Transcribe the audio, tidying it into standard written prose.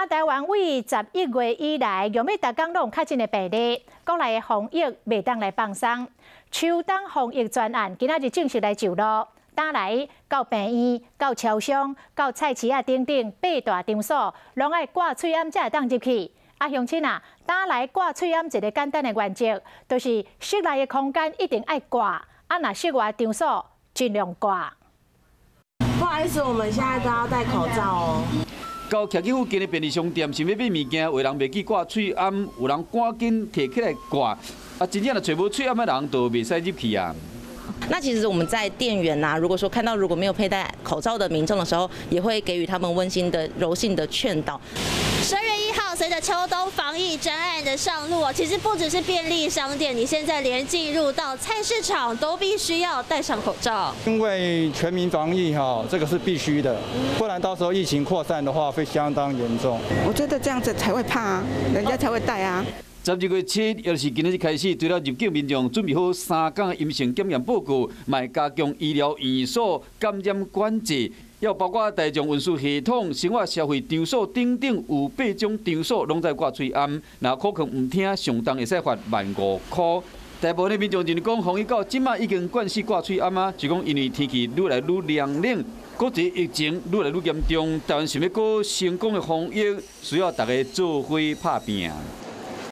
啊，台灣對11月以來，用欲逐工攏有確診的病例，國內的防疫袂當來放鬆。秋冬防疫專案今仔日正式來上路，今來到病院、到超商、到菜市仔等等八大場所，攏愛掛喙罨才會當入去。啊，鄉親啊，今來掛喙罨一个簡單的原則，就是室內的空間一定愛掛，啊，若室外場所盡量掛。不好意思，我們現在都要戴口罩哦。到徛去附近的便利商店，想欲買物件，有人袂記掛喙罨，有人趕緊提起來掛。啊，真正若揣無喙罨的人，就袂使入去啊。那其實我們在店員啊，如果說看到如果沒有佩戴口罩的民眾的時候，也會給予他們溫馨的、柔性的勸導。12月1號，隨着秋冬防疫專案的上路哦，其實不只是便利商店，你現在連進入到菜市場都必須要戴上口罩。因為全民防疫哈，這個是必須的，不然到時候疫情擴散的話會相當嚴重。我覺得這樣子才會怕啊，人家才會戴啊。12月7，也就是今仔日開始，除了入境民眾準備好3工的陰性檢驗報告，嘛會加強醫療院所感染管制，猶包括大眾運輸系統、生活消費場所等等，有八種場所攏在掛喙罨。若考慮毋聽，上重會使罰15,000塊。大部分的民眾認為講，防疫到這馬已經慣勢掛喙罨啊，就講因為天氣愈來愈涼冷，國際疫情愈來愈嚴重，台灣想欲閣成功的防疫，需要大家做伙拍拚。